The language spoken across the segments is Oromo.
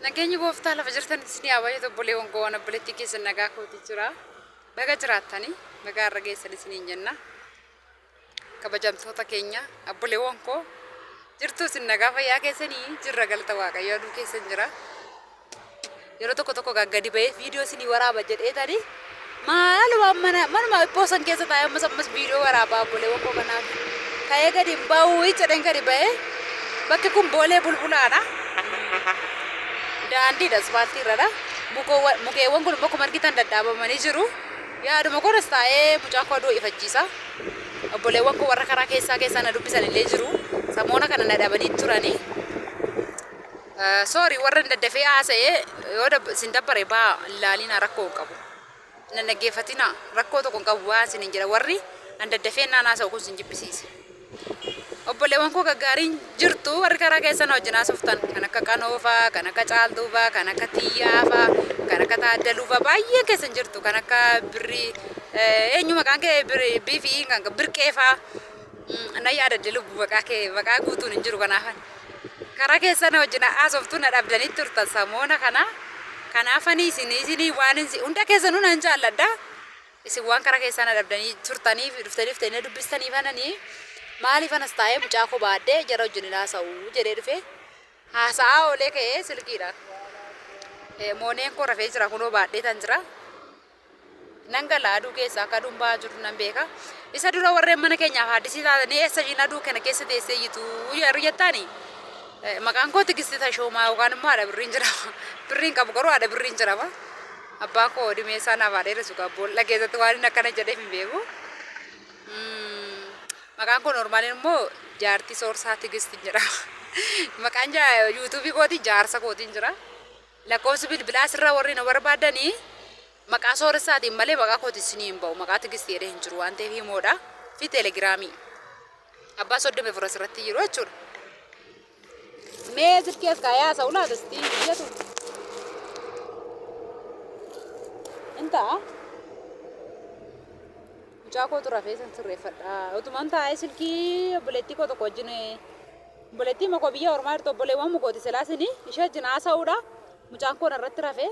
Nageenyi gooftaa lafa jirtanitti isinii haa baay'atu obboleewwan koo waan obboleettii keessan nagaa kooti jira. Baga jiraattanii baga har'a geessan isiniin jenna. Kabajamtoota keenya obboleewwan koo jirtuu isin nagaa fayyaa keessanii jirra galata waaqayyo aduu keessan jira. Yeroo tokko tokko gadi ba'ee viidiyoo isinii waraaba jedheetani maaluma mana manuma ibboo san keessa taa'ee ammas ammas viidiyoo waraabaa obboleewwan koo kanaaf ka'ee gadi hin ba'uu jedheen gadi ba'ee bakki kun boolee bulbulaadha. Daandiidha asfaaltii irradha. Mukeewwan kun akkuma argitan dadhaabamanii jiru. Yaaduma konas taa'ee mucaa koo aduu ifachiisa. Obboleewwan koo warra karaa keessaa keessaa na dubbisan illee jiru. Samoona kana na dhabanii turanii. Sorry warra hin daddafee haasa'e yoo isin dabbare baa hin laalinaa rakkoo hin qabu. Hin dhaggeeffatinaa rakkoo tokko hin qabu baa isin hin jedha warri an daddafee naan haasa'u kun isin jibbisiise. Obboleewwan koo gaggaariin jirtu warri karaa keessan wajjin haasoftan kan akka Qanoo faa, kan akka Caaltuu faa, kan akka Tiyyaa faa, kan akka Taaddaluu faa baay'een keessan jirtu kan akka Birrii eenyu maqaan kee Birrii kan Birqee faa na yaadadde lubbu maqaa kee maqaa guutuun hin jiru kanaafan. Karaa keessa na wajjin haasoftu na dhabdanii turtan samoona kana. Kanaafanii isin isinii waan hunda keessanuu nan jaalladha. Isin waan karaa keessaa na dhabdanii turtaniif dhuftanii dhuftanii na dubbistaniif ananii maaliif anas taa'ee mucaa koo baadhee jara wajjin hin haasa'u jedhee dhufe haasa'aa oolee ka'ee silkiidhaan. Mooneen koo rafee jira kunoo baadhee tan jira. Nan gala aduu keessa akka aduun ba'aa jiru nan beeka. Isa dura warreen mana keenyaaf haaddisii taatanii eessa ishiin aduu kana keessa teessee yitu yeroo jettaani. Maqaan koo Tigisti Tashoomaa yookaan immoo haadha birriin jedhama. Birriin qabu garuu haadha birriin jedhama. Abbaa koo dhimee isaa naaf haa dheeressu gaa boolla keessatti waan inni akkana jedheef hin beeku. Maqaan koo normaaliin immoo jaartii soorsaa Tigisti jedhama. Maqaan yuutuubii kootii jaarsa kootiin jira. Lakkoofsi bilbilaa asirra warri na barbaadanii maqaa sooressaatiin malee maqaa kootiin isinii hin ba'u. Maqaa Tigistii jedhee hin jiru waan ta'eef himoodha. Fi teelegiraamii. Abbaa 34 asirratti jiru jechuudha. Mee silkii as kaayee haasa'u laata sitti hin iyyatu. In ta'a. Mucaa kootu rafee san sirreeffadha. Utuman taa'ee silkii obboleettii koo tokko wajjin obboleettii makoo biyya ormaa jirtu obboleewwan mukooti silaa sini ishee wajjin haasa'uudha. Mucaan koo narratti rafee.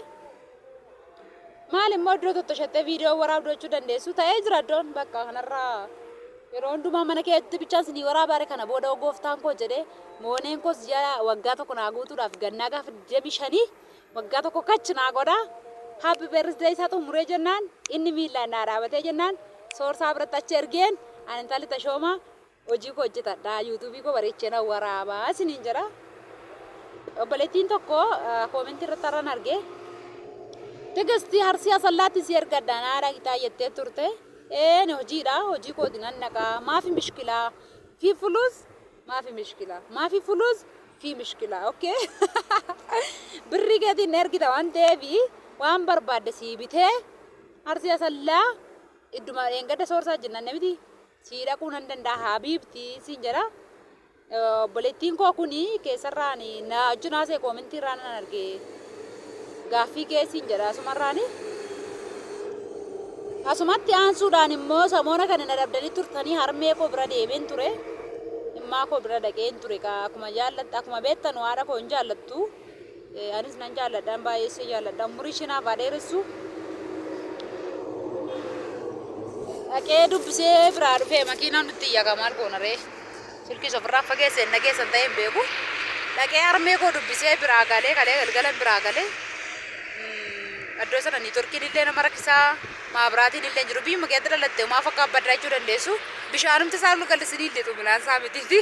Maal immoo iddoo tottoshattee viidiyoo waraabdu jechuu dandeessu ta'ee jira iddoon bakka kanarraa yeroo hundumaa mana keetti bichaan sinii waraabaare kana booda gooftaan koo jedhee mooneen koos ji'a waggaa tokko naa guutuudhaaf gannaa gaafa 25 waggaa tokko kach naa godha. Happy birthday isaa xumuree jennaan inni miillaan naa dhaabatee jennaan soorsaa biratti achi ergeen ani intalli tashoomaa Hojii koo hojjetadha YouTube koo bareechee nan waraaba isiniin jedha. Obboleettiin tokko koomentii irratti har'an arge. Tigisti Arsii Asallaatti si ergadha naa dhaqxaa jettee turte. Een hojiidha hojii kooti nan dhaqa maafi mishkilaa fi fuluus maafi mishkilaa maafi fuluus fi mishkilaa okay birrii keetiin na ergita waan ta'eef waan barbaadde sii bitee Arsii Asallaa idduma dheengadda soorsaa jennaan miti Sii dhaquu nan danda'a habiibti siin jedha. Obboleettiin koo kuni keessarraan na wajjin haasa'e koomentii irraa nan arge. Gaaffii kee siin jedha asumarraani. Asumatti aansuudhaan immoo samoona kana na dhabdanii turtanii harmee koo bira deemeen ture. Immaa koo bira dhaqeen ture akkuma jaallatta akkuma beektanu haadha koo hin jaallattu. Anis nan jaalladha baay'ee ishee jaalladha umurii ishee naaf haa dheeressu. Dhaqee dubbisee biraa dhufee makiinaan nutti iyya maal goona ree silkiis ofirraa fageesse hin dhageessan ta'ee hin beeku. Dhaqee harmee koo dubbisee biraa galee kalee galgalan biraa galee iddoo sana niitworkiin illee nama rakkisaa maabiraatiin illee hin jiru biyyuma keetti dhalatte maaf akka abbaddaa jechuu dandeessu bishaanumti isaa gallisinii lixu midhaan isaa mitiiti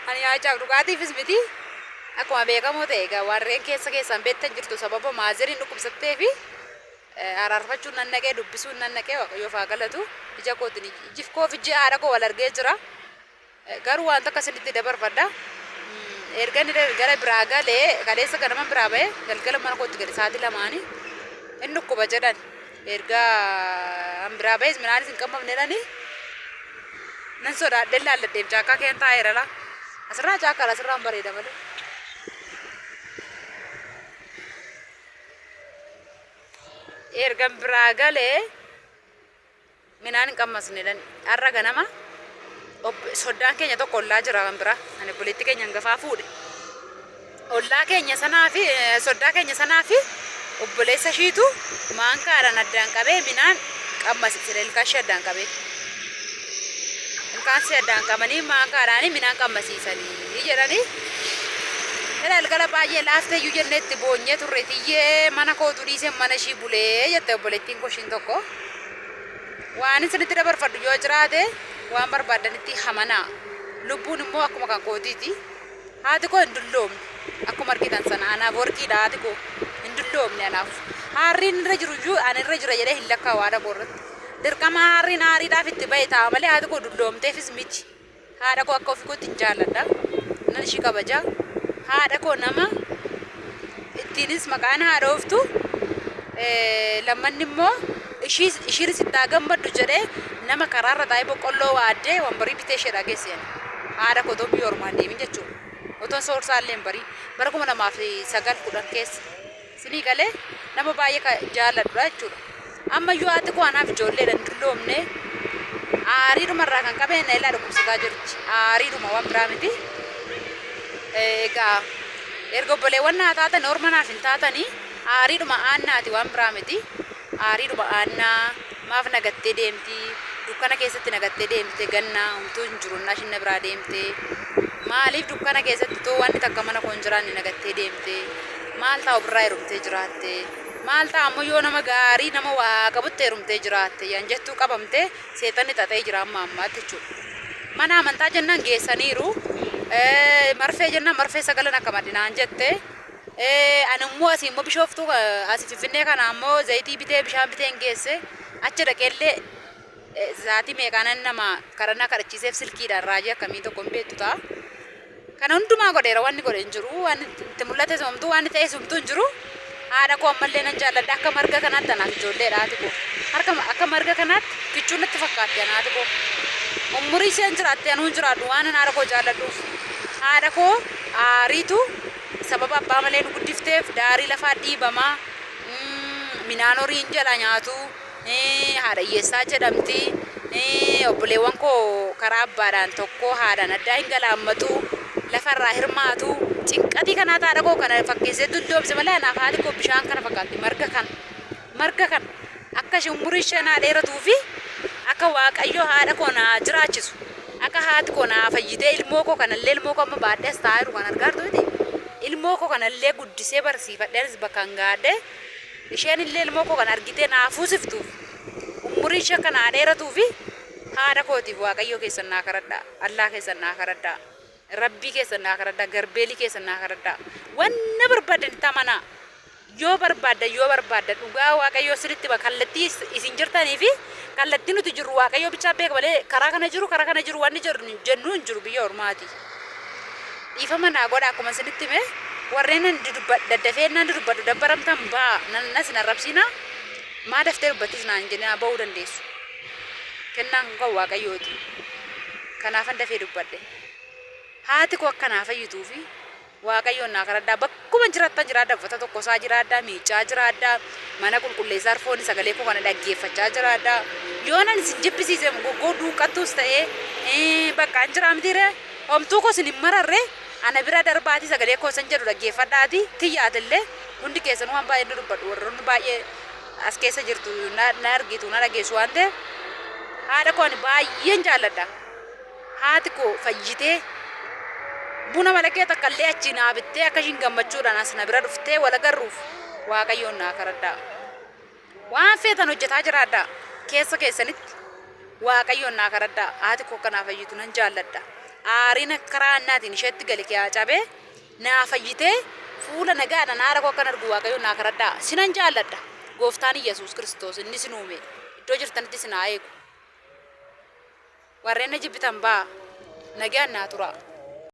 ani nyaachaaf dhugaatiifis miti. Akkuma beekamoo ta'e egaa warreen keessa keessaan beektan jirtu sababa maazeriin dhukkubsattee fi araarfachuun nan dhaqee dubbisuun nan dhaqee waaqayyoof haa galatu ija kootiin ijji koof ijji haadha koo wal argee jira. Garuu waan takka isinitti dabarfadha. Erga inni gara biraa galee kaleessa ganama biraa ba'e galgala mana kootti gale sa'aatii lamaanii inni dhukkuba jedhan. Erga an biraa ba'es midhaanis hin qammamne jedhanii nan sodaadhee laalladheef caakkaa keen taa'eera laa. Asirraa caakkaadha asirraan bareeda malee. Ergan biraa galee midhaan hin qammasne jedhan har'a ganama soddaan keenya tokko ollaa jira kan biraa ani obboleettii keenya hangafaa fuudhe. Ollaa keenya sanaa fi soddaa keenya sanaa fi obboleessa ishiitu maankaadhaan addaan qabee minaan qammasiise ilkaan ishee addaan qabee. Ilkaan ishee addaan qabanii maankaadhaan minaan qammasiisanii jedhanii. Ila galgala baay'ee laaftee iyyuu jennee itti boonyee turre tiyyee mana kootu dhiisee mana ishii bulee jette obboleettiin koo ishiin tokko. Waan isinitti dabarfadhu yoo jiraate waan barbaaddanitti hamanaa. Lubbuun immoo akkuma kan kootiiti. Haati koo hin dulloomne. Akkuma argitan sana anaaf warqiidha haati koo. Hin dulloomne anaaf. Haarriin irra jiru iyyuu ani irra jira jedhee hin lakkaa'u haadha koo irratti. Dirqama haarriin haariidhaaf itti ba'e ta'a malee haati koo dulloomteefis miti. Haadha koo akka ofii kootti hin jaalladha. Nan ishii kabaja. Haadha koo nama ittiinis maqaan haadhooftu lammanni immoo ishiinis itti haa gammaddu jedhee nama karaarra taa'ee boqqolloo waaddee wambarii bitee isheedhaa geesse ani. Haadha koo otoo biyya ormaa hin deemin jechuudha. Otoon soorsaa illee hin barin bara 2009 10 keessa. Isinii galee nama baay'ee ka jaalladhudha jechuudha. Ammayyuu haati koo anaaf ijoolleedha hin dulloomne. Aariidhuma irraa kan qabee na ilaa dhukkubsataa jirti. Aariidhuma waan biraa miti. Egaa erga obboleewwan naa taatan orma naaf hin taatanii aariidhuma aannaati waan biraa miti. Aariidhuma aannaa maaf na gattee deemti dukkana keessatti na gattee deemte ganna homtuu hin jiru innaa ishiin na biraa deemte maaliif dukkana keessatti too wanni takka mana koo hin jiraanne na gattee deemte maal ta'a ofirraa heerumtee jiraatte maal ta'a ammoo yoo nama gaarii nama waa qabutti heerumtee jiraatte yan jettuu qabamte seexanni xaxee jira amma ammaatti jechuudha. Mana amantaa jennaan geessaniiru marfee jennaan marfee sagalan akka madinaan jette. Ani immoo asii immoo Bishooftuu asii Finfinnee kana ammoo zayitii bitee bishaan bitee hin geesse. Achi dhaqeellee sa'aatii meeqaanan nama kadhannaa kadhachiiseef silkiidhaan raajii akkamii tokko hin beektu ta'a. Kana hundumaa godheera wanni godhe hin jiru waan itti mul'ate homtuu waan ta'es homtuu hin jiru. Haadha koo ammallee nan jaalladha akka marga kanaatti anaaf ijoolleedha haati koo. Harka akka marga kanaatti kichuu natti fakkaatti ana haati koo. Umurii isheen jiraatte anuu hin jiraadhu waan haadha koo jaalladhuuf. Haadha koo aariitu Sababa abbaa malee nu guddifteef daarii lafaa dhiibamaa, minaan horii hin jalaa nyaatu, haadha hiyyeessaa jedhamti, obboleewwan koo karaa abbaadhaan tokko haadhaan addaa hin galaammatu, lafarraa hirmaatu. Cinqatii kanaatu haadha koo kana fakkeessee dulloomse malee anaaf haati koo bishaan kana fakkaatti marga kana. Marga kana akka ishee umurii ishee naa dheeratuu fi akka Waaqayyo haadha koo naa jiraachisu akka haati koo naa fayyitee ilmoo koo kanallee ilmoo koo amma baadhee as taa'aa jiru kan argaa jirtu miti ilmoo koo kanallee guddisee barsiifadhee anis bakkaan gaadhee isheen illee ilmoo koo kana argitee naa fuusiftuuf umurii ishee akka naa dheeratuu fi haadha kootiif Waaqayyo keessan naa kadhadhaa Allaa keessan naa kadhadhaa Rabbii keessan naa kadhadhaa garbeelii keessan naa kadhadhaa wanna barbaadanitti amanaa Yoo barbaaddan yoo barbaaddan dhugaa waaqayyoo sirriitti hima kallattii isin jirtanii fi kallattii nuti jirru waaqayyoo bichaa beeka malee karaa kana jiru karaa kana jiru wanni jennu hin jiru biyya ormaati. Dhiifama naa godha akkuma isinitti hime warreen nan daddafee nan dudubbadhu dabbaramtan ba'a nan isin arrabsiina maa daftee dubbattis naan hin jedhinaa ba'uu dandeessu. Kennaan kun kan waaqayyooti. Kanaafan dafee dubbadhe. Haati koo akka naa fayyituufi Waaqayyoon naa kadhadhaa. Bakkuma jirattan jiraadhaa, uffata tokkosaa jiraadhaa, miiccaa jiraadhaa, mana qulqulleessaa arfoonni sagalee koo kana dhaggeeffachaa jiraadhaa. Yoo nan isin jibbisiise goggoo duuqqattuus ta'ee bakka an jiraa mitiiree homtuu koo isin hin mararre ana bira darbaatii sagalee koo isan jedhu dhaggeeffadhaatii tiyyaatillee hundi keessanuu waan baay'ee dubbadhu warroonni baay'ee as keessa jirtu na argitu na dhageessu waan ta'eef haadha koo ani baay'een jaalladha. Haati koo fayyitee buna malakee takka illee achii naa bittee akka ishiin gammachuudhaan as na bira dhuftee wal agarruuf Waaqayyoon naa kadhadhaa. Waan feetan hojjetaa jiraadhaa. Keessa keessanitti Waaqayyoon naa kadhadhaa. Haati koo akka naa fayyitu nan jaalladha. Aariin karaa annaatiin isheetti gale kiyaa cabee naa fayyitee fuula nagaadhaan haadha koo akkan argu Waaqayyoon naa kadhadhaa. Sinan jaalladha. Gooftaan Iyyasuus Kiristoos inni isin uume iddoo jirtanitti isin haa eegu. Warreen na jibbitan ba'aa. Nagaan naa turaa.